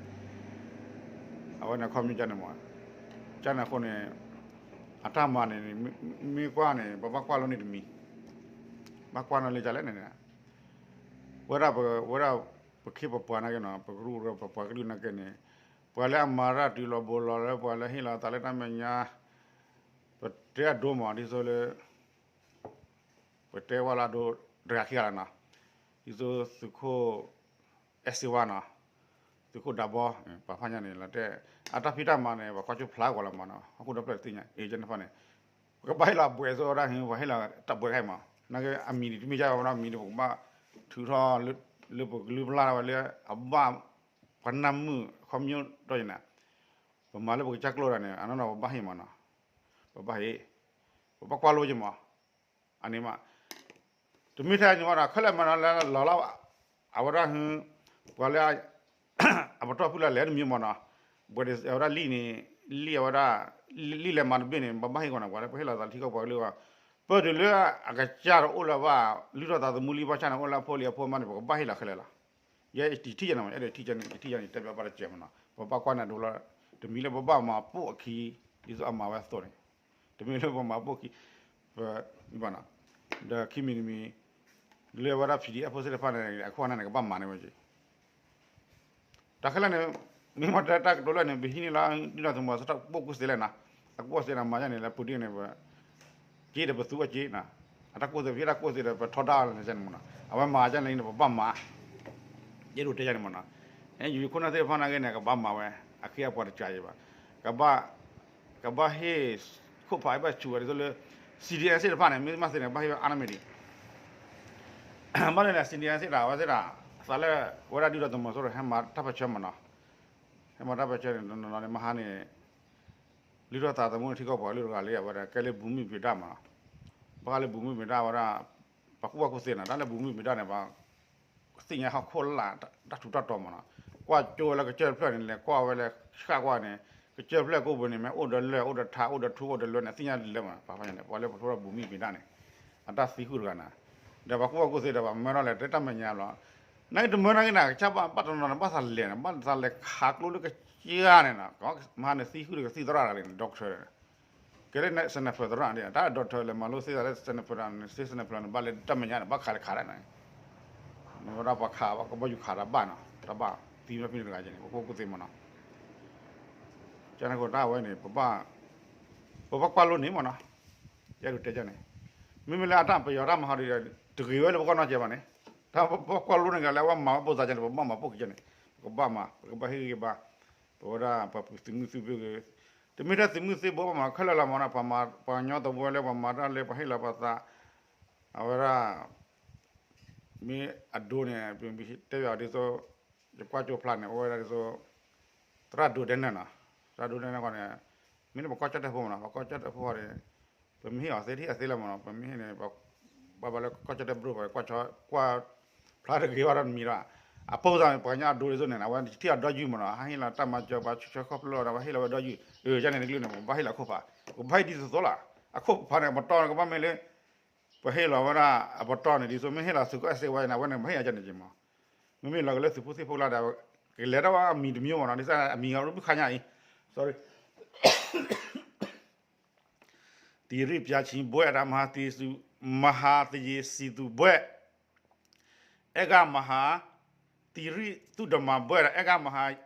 အဝဲန့ၣ်ခီပညီန့ၣ်မး ကန့ၣ်အဃိန့ၣ် အတၢ်မၤန့ၣ် မ့ၢ်ကွၢ်န့ၣ် ပဘၣ်ကွၢ်လီၤန့ၣ်တမံၤ ဘၣ်ကွၢ်နီၣ်လၢကလဲၣ်န့ၣ် ဝဲဒၣ်ပ ဝဲဒၣ် ပခ့ပပှၤနာ်က့နီၤ ပကရူၢ်ပပှၤကလုာ်နာ်က့န့ၣ် ပှၤလၢအမၤတၢ်တုၤလီၤဘိလီၤလၢပှၤလၢဟ့ၣ်လီၤသးလၢတၢ်မဲာ်ညါ ပတဲအဒိမး ဒ်သိးလၢ ပတဲဝဲလၢအဒိတဂၤခံဂၤလီၤနီၤ ဒ်သိးသုးခိၣ် အဲၣ်စ့ဝါနီၤ သုးခိၣ်ဒးဘီ ပာ်ဖျါညါန့ၣ် လီၤတဲာ် အတၢ်ဖံးတၢ်မၤန့ၣ် ပှၤကွၢ်ကၠိဖျါကွၢ်လီၤမးနီၤ ဟီၣ်ခိၣ်ဒီဖျၢၣ်တသ့ၣ်ညါ အ့ ကဲန့ၣ်ဖၣ်န့ၣ် ပကဘၣ်ဟ့ၣ်လီၤအဘှဲးအသိးဝဲဒၣ်ဟ့ၣ် ပှၤဟ့ၣ်လီၤတၢ်ဘှဲးခဲအံၤမး နာ်က့အမံၤန့ၣ် တမ့ၢ်ကၢ်ဝဲဒၣ်မံၤန့ၣ် ပကဘၣ်ထုးထီၣ် လၢပကလုၢ်ပလၢ်ဝဲလၢ အဘၣ် ပှၤနၢ်မုာ်ခီပညီဒီးယၤန့ၣ် ပမၤလၢပကစၢ်ကျိဒၣ်န့ၣ် အနီၢ်နီၢ်ပဘၣ်ဟ့ၣ်မးနီၤ ပဘၣ်ဟ့ၣ် ပဘၣ်ကွၢ်လိက့ၤမး အန့ၣ်မး တမ့ၢ်ထဲန့ၣ်မးဒီး ခဲလၢာ်မးနီၤ လၢလီၤလီၤ အဝဲဒၣ်ဟ့ၣ် ပှၤလၢ အပတီၢ်ဖုၣ်လၢလဲၤတမံၤမးနီၤ ဘှဲးဒ်အဝဲဒၣ်လံာ်န့ၣ် လံာ်အဝဲဒၣ် လံာ်လဲၤမၤတဘ့ၣ်န့ၣ် ပဘၣ်ဟ့ၣ်ကီးန့ၣ် ပှၤလၢပဟ့ၣ်လီၤသးလၢထံကီၢ်ပှၤကလုာ်အဂီၢ် ပၢၢ်တုၤလၢအကစၢ်တအိၣ်လၢၤဘၣ် လုၢ်ထီၣ်သးသမူလံဘၣ်ဆၣ်န့ၣ် အိၣ်လၢအဖိလံၤအဖိမါန့ၣ် ပကဘၣ်ဟ့ၣ်လီၤခဲလၢာ်လီၤ ယဲယထံၣ်ယဲန့ၣ်မး ယဲဒၣ်ထံၣ်ယဲန့ၣ် ယထံၣ်ယဲန့ၣ် တဲဘၣ်ဘၣ်တစဲးမးနီၤ ပဘၣ်ကွၢ်န့ၣ်ဒိလီၤ တမံၤလၢပဘၣ်မၤပိာ်အခံ ဒ်သိးအမၤဝဲအသိးန့ၣ် တမံၤလၢပမၤပိာ်အခံ ပ ဒီးခံမံၤတမံၤ လၢဝဲဒၣ် PDF ဖိသ့ၣ်တဖၣ်န့ၣ် အခိၣ်အနၢ်န့ၣ် ကဘၣ်မၤန့ၢ်ဝဲက့ၤ တၢ်ခဲလၢာ်န့ၣ် မ့ၢ်မ့ၢ်တၢ်ကတိၤလၢန့ၣ် ပဟံးန့ၢ်လီၤ ဒုၣ်ဒါသုးမီၤစိရိၤတၢ်ကူၣ်ဘၣ်ကူၣ်သ့လဲၣ်နီၤ အကူၣ်ဘၣ်ကူၣ်သ့န့ၣ် မၤဒ်န့ၣ်လၢပူၤတ့ၢ်န့ၣ် ပက့ဒီးပသူအက့နီၤ အတၢ်ကူၣ်ဘၣ်ကူၣ်သ့ ပဟံးတၢ်ကူၣ်ဘၣ်ကူၣ်သ့ဒီး ပထီဒါအီၤလၢန့ၣ်မးနီၤ အဝဲမၤဒ်န့ၣ်န့ၣ် ပဘၣ်မၤ ယဲဒိးတဲယၤန့ၣ်မးနီၤ ယူၤခိၣ်နၢ်သ့ၣ်တဖၣ်နာ်က့န့ၣ် ကဘၣ်မၤဝဲ အဃ့အပှၤတကးယံၤဘၣ် ကဘၣ် ကဘၣ်ဟ့ၣ် ခိၣ်ဖးဘၣ်ဆူၣ်ဝဲဒ်သိးလၢ CDM သ့ၣ်တဖၣ်န့ၣ် မ့ၢ်မးသ့ၣ်န့ၣ် ဘၣ်ဟ့ၣ်ဝဲအါန့ၢ်မ့ၢ်ဒံး ဘၣ်န့ၣ်န့ၣ် CDM သ့ၣ်တဖၣ် အဝဲသ့ၣ်တဖၣ် သးလၢ ဝဲဒၣ်ဒုၣ်ဒါသုးမီၤစိရိၤ ဟဲမၤတၢ်ပၢၢ်ဆၢမးနီၤ ဟဲမၤတၢ်ပၢၢ်ဆၢန့ၣ် နီၢ်နီၢ်န့ၣ် မဟါန့ၣ် လုၢ်ထီၣ်သးသမူန့ၣ် ထံကီၢ်ပှၤကလုာ်တဂၤလၢ အဝဲဒၣ်ကဲလၢဘူမုၢ်ဘ့ၣ်ဒါမးနီၤ ဘၣ်ဃးလၢဘူမုၢ်ဘ့ၣ်ဒါ အဝဲဒၣ် ပှၤကူၣ်ဘၣ်ကူၣ်သ့နီၤ တၢ်လၢဘူမုၢ်ဘ့ၣ်ဒါန့ၣ် ပှၤ သ့ၣ်ညါဟီၣ်ခိၣ်လာ် တၢ်ထူးတၢ်တီၤမးနီၤ ကွၢ်ကၠိဝဲလၢကစၢၢ်တဖျၢၣ်န့ၣ် လဲၤကွၢ်ဝဲလၢ ဆှၣ်ကွၢ်န့ၣ် ကစၢၢ်တဖျၢၣ်ကိးပူၤန့ၣ် မ့ၢ်အိၣ်ဒီးလၢၢ် အိၣ်ဒီးထး အိၣ်ဒီးထူ အိၣ်ဒီးလၢၢ်န့ၣ် သ့ၣ်ညါလၢာ်မး ပှၤဖးညါန့ၣ် ပှၤလၢပထိဒီးဘူမုၢ်ဘ့ၣ်ဒါန့ၣ် အတၢ်သံဃုာ်တဂၤန့ၣ် ဒီးပှၤကူၣ်ဘၣ်ကူၣ်သ့ဒီး ပှၤမၢထီၣ်လဲၤတဲတၢ်မဲာ်ညါလီၤ နာ်က့တမၢနာ်က့န့ၣ် ကစၢ်ဘၣ်တနီၤန့ၣ် ဘၣ်သးလဲၤန့ၣ် ဘၣ်သးလဲၤခးကျိလၢကစၢၢ်န့ၣ်နီၤ မဟါန့ၣ်သံဃုာ်ဒီးကသံၣ်သရၣ်တဂၤန့ၣ် doctor ကဲလၢ sniper သရၣ်န့ၣ် တၢ် doctor လဲၤမၤလိသ့သးလၢ sniper န့ၣ် သ့ sniper န့ၣ် ဘၣ်လဲၤတၢ်မဲာ်ညါန့ၣ် ဘၣ်ခးလဲၤခးဒၣ်န့ၣ် မ့ၢ်ဝဲဒၣ်ပှၤခး ကဘီယူၤခးတၢ်ဘၣ်နီၤ တၢ်ဘၣ်သံမ့ၢ်ဖဲန့ၣ်တဂၤကဲန့ၣ် ပှၤကူၣ်ဘၣ်ကူၣ်သ့မးနီၤ ကန့ၣ်ဃိတၢ်ဝဲန့ၣ် ပဘၣ် ပဘၣ်ကွၢ်လိန့ၣ်မးနီၤ ယအဲၣ်ဒိးတဲကန့ၣ် မ့မ့ၢ်လၢအတၢ်ပယီၤတၢ်မၤဟးဒီး တဂ့ၤဝဲလၢပဂီၢ်နီတစဲးဘၣ်န့ၣ် တၢ်ပဘၣ်ကွၢ်လိန့ၣ်ကလၢအဝဲမၤဝဲပိာ်သးကန့ၣ် ပဘၣ်မၤပိာ်က့ၤကန့ၣ် ပကဘၣ်မၤ ပကဘၣ်ဟ့ၣ်ဂံၢ်ဘါ ပဝဲဒၣ်ပှၤသုးမုၢ်သုးဘိဂ့ၤ တမ့ၢ်ထဲသုးမုၢ်သုးဘိဘၣ်မး ခဲလၢာ်လီၤမးနီၤ ပှၤမၤ ပှၤကညီသဝီလၢပှၤမၤတၢ်လၢပှၤဟ့ၣ်လီၤပှၤသး အဝဲဒၣ် မ့ၢ်အဒိန့ၣ် ပတဲယၤဒ်သိး ယကွၢ်ကၠိဖျါန့ၣ် အိၣ်ဝဲဒၣ်ဒ်သိး သရၣ်ဒိဒဲနၢၣ်နီၤ သရၣ်ဒိဒဲနၢၣ်ဃီန့ၣ် မ့ၢ်လၢပကီၢ်ကၠီၣ်တဲၣ်ဖိမးနီၤ ပကီၢ်ကၠီၣ်တဲၣ်ဖိဃီန့ၣ် ပမ့ၢ်ဟ့ၣ်အီၤသ့ တဟ့ၣ်အီၤသ့လၢမးနီၤ ပမ့ၢ်ဟ့ၣ်န့ၣ် ဘၣ်ဘၣ်လၢကီၢ်ကၠီၣ်တဲၣ်ဘျိၣ်ဃီ ကွၢ်ဖျါတဂ့ၤဘၣ်ဒီးတမံၤဒီး အပိာ်သးန့ၣ် ပှၤကညီအဒိဒ်သိးန့ၣ် အဝဲထံၣ်အီၤဒီယုၢ်မးနီၤ ဟးဟ့ၣ်လီၤတၢ်မၤစၢၤ ပှၤဆှၢခီဖျိလီၤဒီး ပှၤဟ့ၣ်လီၤဝဲဒီယုၢ် အၢ ယန့ၣ်တကလုာ်န့ၣ် ပဘၣ်ဟ့ၣ်လီၤခိၣ်ဖး ပဘၣ်ဟ့ၣ်ဒ်သိးသိးလီၤ အခိၣ်ဖးန့ၣ် အပတီၢ်န့ၣ် ကဘၣ်မ့ၢ်လၢ ပှၤဟ့ၣ်လီၤဝဲဒၣ်အပတီၢ်န့ၣ် ဒ်သိးမ့ၢ်ဟ့ၣ်လီၤသုးကီၢ်အဲၣ်စ့ဝါန့ၣ် အဝဲန့ၣ် ပဟ့ၣ်အကန့ၣ်က့ၤမး မ့မ့ၢ်လီၤကလၢသုးဖိသံၣ်ဖိလၢဒီး ကလဲၤတၢ်ဝဲအမံၤတမံၤမးနီၤ ဒ်သိးအမံၤအရူၢ်ဘုခါညါအံၤ sorry သီရိပျံချီဘွဲ့ ဒီးမဟာသီရိ မဟာသီရိသုဘွဲ့ အဲၣ်ဂၤမဟာ သီရိသုဒမၤဘွဲ့ဒီး အဲၣ်ဂၤမဟ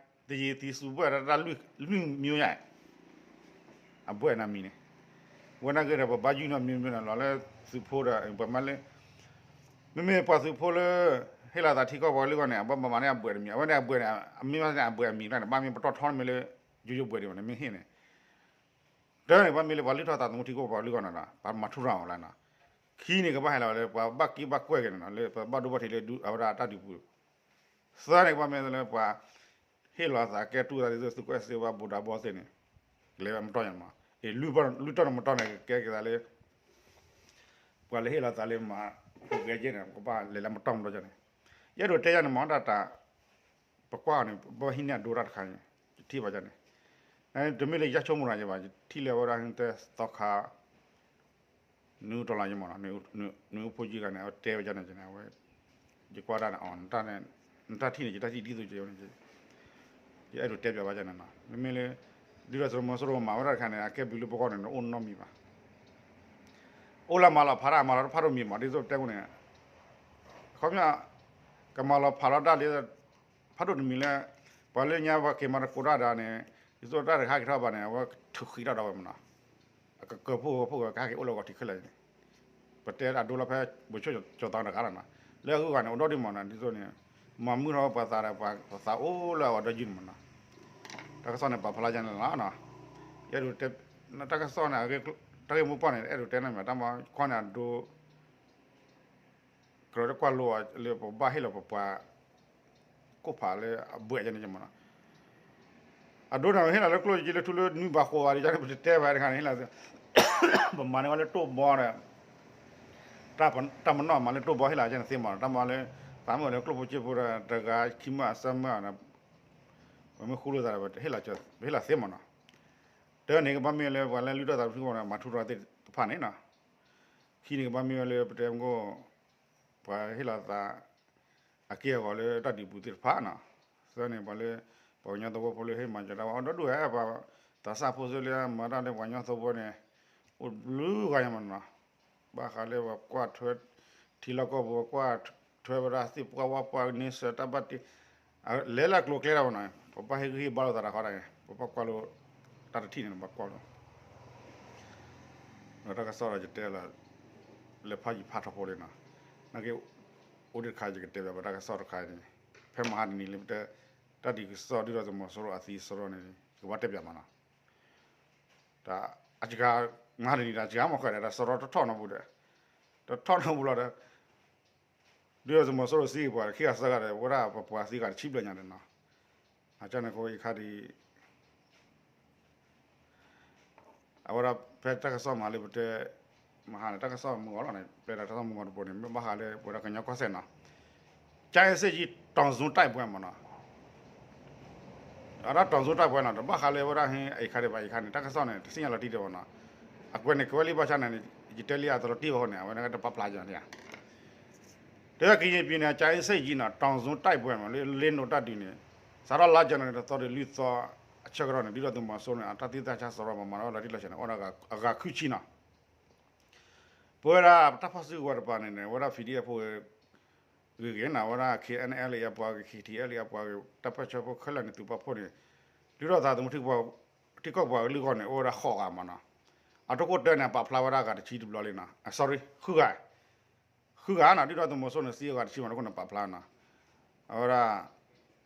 ာသီရိသုဘွဲ့ဒီး တၢ်လွံၢ်မံၤညါ အဘွဲ့န့ၣ်မံၤန့ၣ် ဝဲနာ်က့ဒီး ပဘၣ်ယုၢ်နီၢ်မံၤမံၤန့ၣ် လီၤလၢသုးဖိဒီး ပမၤလၢ မ့မ့ၢ်ပှၤသုးဖိလၢ ဟ့ၣ်လီၤသးထံကီၢ်ပှၤကလုာ်အဂီၢ်န့ၣ် အဘၣ်မၤန့ၢ်အဘွဲ့တမံၤ အဝဲန့ၣ်အဘွဲ့န့ၣ် အမ့ၢ်ဘၣ်န့ၣ် အဘွဲ့အမံၤန့ၣ် ဘၣ်မ့ၢ်ပတီၢ်ထီန့ၣ်မ့ၢ်လၢ ယိယိဘွဲ့ဒံးမးန့ၣ် မ့ၢ်ဟ့ၣ်န့ၣ် တၢ်န့ၣ် ကဘၣ်မ့ၢ်လၢပှၤလုၢ်ထီၣ်သးသမူထံကီၢ်ပှၤကလုာ်အဂီၢ်န့ၣ်ဒီး ပှၤမၤထူရၤအီၤလၢန့ၣ် ခံန့ၣ် ကဘၣ်ဟဲလီၤဝဲလၢ ပှၤဘၣ်က့ဘၣ်ကွဲက့ၤန့ၣ်နီၤ လၢပဘၣ်ဒိဘၣ်ထံးလၢ အဝဲဒၣ်တၢ်ဒုးပူၤ သၢန့ၣ် ကဘၣ်မ့ၢ်လၢပှၤ ဟ့ၣ်လီၤသးကဲတူၢ်သးဒ်သိးသုးကီၢ်အဲၣ်စ့ဝါ ဘိးဒၤဘီသ့ၣ်န့ၣ် ကလဲၤဝဲမတီၢ်ညါမး အ့ၣ် လုၢ်တီၢ်န့ၣ်မတီၢ်န့ၣ် ကကဲက့ၤသးလၢ ပှၤလၢဟ့ၣ်လီၤသးလၢမၤ ဟူးဂဲၤက့ၤန့ၣ် ကဘၣ်လဲၤလၢမတီၢ်မတီၢ်န့ၣ် ယအဲၣ်ဒိးတဲယၤန့ၣ်မး တၢ်တၢ် ပကွၢ်န့ၣ် ပဘၣ်ဟံးန့ၢ်အဒိတၢ်တခါန့ၣ် ယထံၣ်ဘၣ်ယၤန့ၣ် တမ့ၢ်လၢယဆိကမိၣ်တၢ်ယဲဘၣ် ယထံၣ်လၢအဝဲဒၣ်ဟံးတဲသီခါ နွံဦးတော်လှန်ရေးမးနီၤ နွံဦးဖိကြီးအခါန့ၣ် အဝဲတဲဝဲဒ်န့ၣ်န့ၣ် အဝဲ ယကွၢ်တၢ်န့ၣ် အီၤ နတၢ်ထံၣ်န့ၣ် ယတၢ်ထံၣ်ဒ်သိးကဲဝဲန့ၣ် ယအဲၣ်ဒိးတဲပၠးဘၣ်ဒ်န့ၣ်နီၤ မ့မ့ၢ်လၢ ဒုၣ်ဒါသုးမီၤစိရိၤမၤဝဲဒၣ်တခါန့ၣ် အကဲဘျုးလၢပဂီၢ်န့ၣ် နအိၣ်နီတမံၤဘၣ် အိၣ်လၢမၤလီၤဖးတၢ် မၤလီၤတဖၣ်ဒိၣ်မံၤမး ဒ်သိးတဲဝဲန့ၣ် အခီပညီ ကမၤလီၤဖးလီၤတၢ်လၢ ဖးဒိၣ်တမံၤလၢ ပှၤလၢညါပှၤက့ၤမၤသကိးတၢ်ဒီးန့ၣ် ဒ်သိးတၢ်တခါက့ၤထီၣ်ဘၣ်န့ၣ် အဝဲထုးဃံးတၢ်ဒီးဝဲမးနီၤ အကကၢၤဖိဂီၤဖိဂီၤ ကဟဲက့ၤအိၣ်လၢဂီၤထံးခဲလၢာ်န့ၣ် ပတဲအဒိလီၤဖဲ ဗိုလ်ချုပ်ကျော်သန်းတဂၤလီၤနီၤ လၢအဂုၤအဂၤန့ၣ် အိၣ်ဒီဒူၣ်မးနီၤ ဒ်သိးန့ၣ် မၤမုာ်ထီၣ်ပှၤသးဒီး ပှၤသးအိၣ်လၢအဝဲဒီယုၢ်န့ၣ်မးနီၤ. တၢ်ကစီၣ်န့ၣ် ပာ်ဖျါယါန့ၣ်လီၤနီၤ. ယအဲၣ်ဒိးတဲ တၢ်ကစီၣ်န့ၣ် တၢ်ဂ့ၢ်မိၢ်ပှၢ်န့ၣ် အဲၣ်ဒိးတဲန့ၣ်မး တၢ်မၤကွၢ်န့ၣ်အဒိ ကြၢးတကွၢ်လိလၢပဘၣ်ဟ့ၣ်လီၤပပှၤ ကိၣ်ဖးလၢအဘှဲးယါန့ၣ်မးနီၤ. အဒိန့ၣ်ဟ့ၣ်လီၤလၢကျိၣ်စ့လၢထူလၢနွံဘၣ်ဃိးဘၣ်ဒီး ယန့ၣ်ပတတဲဘၣ်တခါန့ၣ် ဟ့ၣ်လီၤ ပမၤန့ၢ်ဝဲလၢတိၢ်ဘီဒီး တၢ်ပနီၣ်မၤလၢတိၢ်ဘီဟ့ၣ်လီၤကန့ၣ်သ့မးနီၤ. တၢ်မၤလၢ သးမုာ်လၢကျိၣ်ဖိစ့ဖိဒီး တဂၤခံမၢအစၢမၢအီၤဒီး ပမ့ၢ်ဃူလိာ်သးဒီး ပဟ့ၣ်လီၤသ့မးနီၤ. တၢ်န့ၣ်ကဘၣ်မ့ၢ်လၢပှၤလၢလုၢ်ထီၣ်သးသမူထံကီၢ်ပှၤန့ၣ် မၤထူရၤသ့ၣ်တဖၣ်န့ၣ်နီၤ. ခံန့ၣ်ကဘၣ်မ့ၢ်ဝဲလၢပတဲမကိၣ် ပှၤဟ့ၣ်လီၤသး အက့ၢ်အဂီၤလၢတၢ်ဒုးပူၤသ့ၣ်တဖၣ်နီၤ. သၢန့ၣ် ပှၤလၢ ပှၤကညီသဝီဖိလၢဟ့ၣ်မၤစၢၤတၢ်ဝဲ အီၤဒီဒူၣ်ဝဲ ပှၤသးစၢ်ဖိသ့ၣ်လၢမၤတၢ်လၢပှၤကညီသဝီဖိန့ၣ် အိၣ်ဘျုးဂၤညါမးနီၤ. ဘၣ်ဃးလၢပှၤကွၢ်ထွဲ ထံလီၢ်ကီၢ်ပူၤ ပှၤကွၢ်ထွဲဝဲဒၣ်သ့ၣ်ပှၢ်ဝါပှၢ်န့ဆၢၣ်တၢ်ဘၣ်တ့ လဲၤလၢကျိၤကျဲဒၣ်မးနီၤ. ပဘၣ်ဟ့ၣ်ဂံၢ်ဟ့ၣ်ဘါလိာ်သးတခီဒၣ်န့ၣ် ပဘၣ်ကွၢ်လိ တၢ်တထံၣ်န့ၣ် ပဘၣ်ကွၢ်လိ ဒီးတၢ်ကစီၣ်ဒီးယတဲလီၤ လဲၤဖးယံာ်ဖးထီဖိလံနီၤ. နာ်က့ အိၣ်ဒံးတခါယကတဲဘၣ်ပတၢ်ကစီၣ်တခါန့ၣ် ဖဲမဟါတနံၤလၢပတဲ တၢ်ဒုးကစီၣ်ဒုၣ်ဒါသုးမီၤစိရိၤအသံအစရီန့ၣ် ယကဘၣ်တဲပၠးမးနီၤ. တၢ်အစှၤ မဟါတနံၤဒီးစှၤမီၢ်ဃဲဒီး တၢ်စရီတထီၣ်နီတပူၤဒီး တထီၣ်နီတပူၤလီၤဒီး ဒုၣ်ဒါသုးမီၤစိရိၤစံးပှၤ ခံဂၤသၢဂၤဒီး ဝဲဒၣ်ပပှၤသံဂၤတဆံဘျဲၣ်ညါဒီးနီၤ. အကန့ၣ်အဃိ ယခါဒ် အဝဲဒၣ်ဖဲတၢ်ကစီၣ်မၤလၢပတဲ မဟါန့ၣ် တၢ်ကစီၣ်မုၢ်ဂီၤလီၤန့ၣ် ပျဲဒၣ်တၢ်ကစီၣ်မုၢ်ဂီၤတဘိန့ၣ် မ့ၢ်ဘၣ်ဃးလၢပဝဲဒၣ်ကညီကီၢ်စဲၣ်နီၤ ကၠဲစ့ၣ်ကၠံ တောင်စွန်းတိုက်ပွဲမးနီၤ. အဝဲဒၣ် တောင်စွန်းတိုက်ပွဲနီၤ တဘၣ်ဃးလၢဝဲဒၣ်ဟ့ၣ်အံၤခါဒံးဘၣ်အံၤခါန့ၣ် တၢ်ကစီၣ်န့ၣ် တသ့ၣ်ညါလီၤတံၢ်ဒံးဘၣ်နီၤ. အကွဲးန့ၣ် ကဝဲလံဘၣ်ဆၣ်န့ၣ် ယတဲလံအသရီတံၢ်ဘၣ်ဃိန့ၣ် အဝဲန့ၣ်ကတပာ်ဖျါယၤန့ၣ် တဲကရင်ပြည်နယ် ကၠဲစ့ၣ်ကၠံနီၤ တောင်စွန်းတိုက်ပွဲမး လၢလ့နိးတၢ်ဒုးန့ၣ် စးထီၣ်လါယနူၤအါရံၤ တသီဒီးလွံၢ်သီ အဆၢကတီၢ်န့ၣ် ဒုၣ်ဒါသုးမီၤစိရိၤန့ၣ် အတၢ်သံတၢ်ဆါစရီပှၤမၤလီၤလီၤတံၢ်လီၤဆဲးန့ၣ် အိၣ်ဒီးအဂၤဃုဆံနီၤ. ပဝဲဒၣ်တၢ်ဖီၣ်စုကဝဲၤတကပၤန့ၣ်န့ၣ် အဝဲဒၣ် PDF ဖိဂ့ၤဂ့ၤနီၤ အဝဲဒၣ် KNLA အပှၤဂ့ၤ KTLA အပှၤဂ့ၤ တၢ်ပၢၢ်ဆၢဖိခဲလၢာ်န့ၣ် သုးပာ်ဖှိၣ်န့ၣ် ဒုၣ်ဒါသုးမုၢ်ထံကီၢ်ပှၤကလုာ်အဂီၢ်န့ၣ် အိၣ်ဝဲဒၣ်ဃိးဂၤမးနီၤ. အတကိၣ်တၢန့ၣ် အပာ်ဖျါဝဲဒၣ်အဂၤတဆံတဘျီလံနီၤ sorry ဃုဂၤ ဃုဂၤနီၤ ဒုၣ်ဒါသုးမီၤစိရိၤန့ၣ် သံအဂၤတဆံမး တခိၣ်န့ၣ် ပာ်ဖျါနီၤ. အဝဲဒၣ်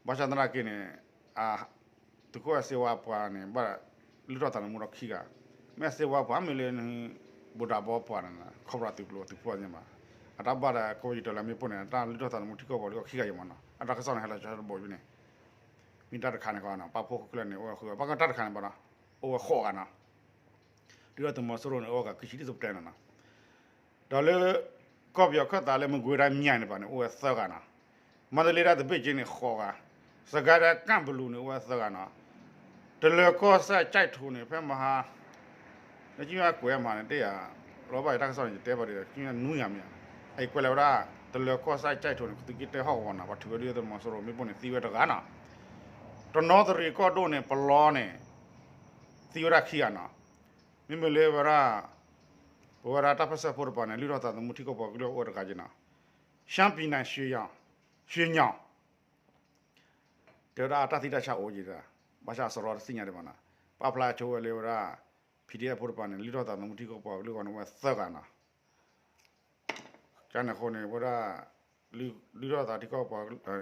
ဘၣ်ဆၣ်သနာ်က့န့ၣ် သုးခိၣ်အဲၣ်စ့ဝါပှၤန့ၣ် ဘၣ်လုၢ်ထီၣ်သးသမူထီၣ်ခံဂၤ, မ့ၢ်အဲၣ်စ့ဝါပှၤမ့ၢ်လၢ ဘူၣ်ဒးဘီပှၤန့ၣ် ခီဖျိသုးကျိၤသုးဖိန့ၣ်မး, အတၢ်ဘၣ်ဒီး ကဝီၤယံၤတၢ်လၢမ့ၢ်ပိၢ်န့ၣ် တၢ်လုၢ်ထီၣ်သးသမူထံကီၢ်ပှၤကလုာ်ခံဂၤအံၤမးနီၤ, အတၢ်ကစီၣ်န့ၣ် ဟဲလီၤဆၢတဘိယူၢ်န့ၣ် မ့ၢ်တၢ်တခါန့ၣ်ကီးနီၤ, ပာ်ဖှိၣ်ဃုကျဲန့ၣ် အိၣ်ဃုဂၤ, ဘၣ်ကီတၢ်တခါန့ၣ်ဘၣ်နီၤ, အိၣ်ဝဲဃိးဂၤနီၤ, ဒုၣ်ဒါသုးမီၤစိရိၤန့ၣ် အိၣ်ဂၤခံဆံဒ်သိးပတဲနီၤနီၤ, ဒီးလၢ ကီၢ်ပယီၤခၢၣ်သးလၢမကွ့ၤဒၣ်မၠဲၣ်န့ၣ်ဘၣ်န့ၣ် အိၣ်ဝဲသၢဂၤနီၤ, မန္တလေးဒၣ်သဘ့ၣ်က့န့ၣ်ဃိးဂၤ, စစ်ကိုင်းဒၣ်ကန့်ဘလူန့ၣ် အိၣ်ဝဲသၢဂၤနီၤ, တလၢၤကီၢ်စဲၣ်ကၠဲၣ်ထိးန့ၣ် ဖဲမဟါ လၢကမ့ၢ်ကွဲးမးန့ၣ် တ့ၢ်ယၤ လီၤဘၣ်ယတၢ်ကစီၣ်န့ၣ် ယတဲဘၣ်ဒီး ကမ့ၢ်နွံဂၤမ့ၢ်ဧါ, အအံၤကွဲးလၢဝဲဒၣ် တလၢၤကီၢ်စဲၣ်ကၠဲၣ်ထိးန့ၣ် သုးက့ၢ်တဲဟီၣ်ကဝီၤနီၤ ပှၤထုးဝဲဒၣ်သုးမီၤစိရိၤမ့ၣ်ပိၢ်န့ၣ် သံဝဲတဂၤနီၤ, တနီသရံၣ်ကီၢ်ဒိၣ်န့ၣ် ပလီန့ၣ် သံဝဲဒၣ်ခံဂၤနီၤ, မ့မ့ၢ်လၢဝဲဒၣ် ပဝဲဒၣ်တၢ်ပၢၢ်ဆၢဖိတကပၤန့ၣ် လုၢ်ထီၣ်သးသမူထံကီၢ်ပှၤကလုာ်အိၣ်ဝဲတဂၤက့နီၤ, ရှမ်းပြည်နယ် ရွှေညောင် တဲဝဲဒၣ်တၢ်သံတၢ်ဆါအိၣ်က့ၤတၢ်, ဘၣ်ဆၣ်အစရီတသ့ၣ်ညါဒံးဘၣ်နီၤ, ပာ်ဖျါဆိဝဲလၢဝဲဒၣ် PDF ဖိတကပၤန့ၣ် လုၢ်ထီၣ်သးသမူထံကီၢ်ပှၤကလုာ်အဂီၢ်န့ၣ် အိၣ်ဝဲသၢဂၤနီၤ, ကန့ၣ်အဃိန့ၣ် ဝဲဒၣ် လုၢ်ထီၣ်သးထံကီၢ်ပှၤကလုာ်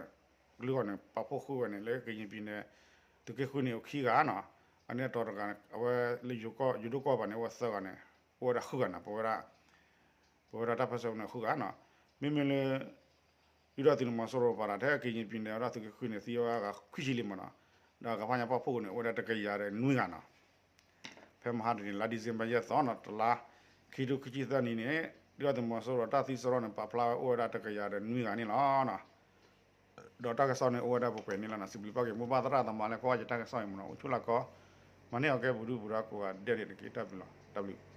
အဂီၢ်န့ၣ် ပာ်ဖှိၣ်ဃုာ်ဝဲန့ၣ် လၢကရင်ပြည်နယ် သုးက့ဃုန့ၣ်အိၣ်ခံဂၤနီၤ, အန့ၣ်အတီၤတဂၤ အဝဲလၢယိၤဒိၣ်ကီၢ်ဘၣ်န့ၣ် အိၣ်ဝဲသၢဂၤန့ၣ် အိၣ်ဝဲဒၣ်ဃုဂၤနီၤ, ပဝဲဒၣ် ပဝဲဒၣ်တၢ်ပၢၢ်ဆၢဖိန့ၣ်ဃုဂၤနီၤ, မ့မ့ၢ်လၢ ဒုၣ်ဒါသုးမီၤစိရိၤပာ်ဒီးထဲကရင်ပြည်နယ် ဝဲဒၣ်သုးက့ဃုန့ၣ် သံဝဲအဂၤခွံဆံလံမးနီၤ, ဒီးအဂၤဖးညါပာ်ဖှိၣ်န့ၣ် အိၣ်ဝဲဒၣ်တကယၤဒီးနွံဂၤနီၤ, ဖဲမဟါတနံၤ လါ December ယဲၢ်သီနီၤ တလါ ခံကထိခံဆံသၢနံၣ်န့ၣ် ဒုၣ်ဒါသုးမီၤစိရိၤတၢ်သံစရီန့ၣ် ပာ်ဖျါဝဲအိၣ်ဝဲဒၣ်တကယၤဒီးနွံဂၤန့ၣ်လီၤ. ဒီးတၢ်ကစီၣ်န့ၣ်အိၣ်ဝဲဒၣ်ပှဲၤပှဲၤန့ၣ်လီၤနီၤ, စံးဘျုးဘၣ်က့ၤမိၢ်ပၢ်သရၣ်သမါလၢကွၢ်ယတၢ်ကစီၣ်အံၤမးနီၤ, အိၣ်ဆူၣ်လၢကီၢ် မၤန့ၢ်အီၤကဲပူၤဒုပူၤဒီးကိးဂၤဒဲးန့ၣ်တက့ၢ်, တၢ်ဘျုးလီၤ, တၢ်ဘျုး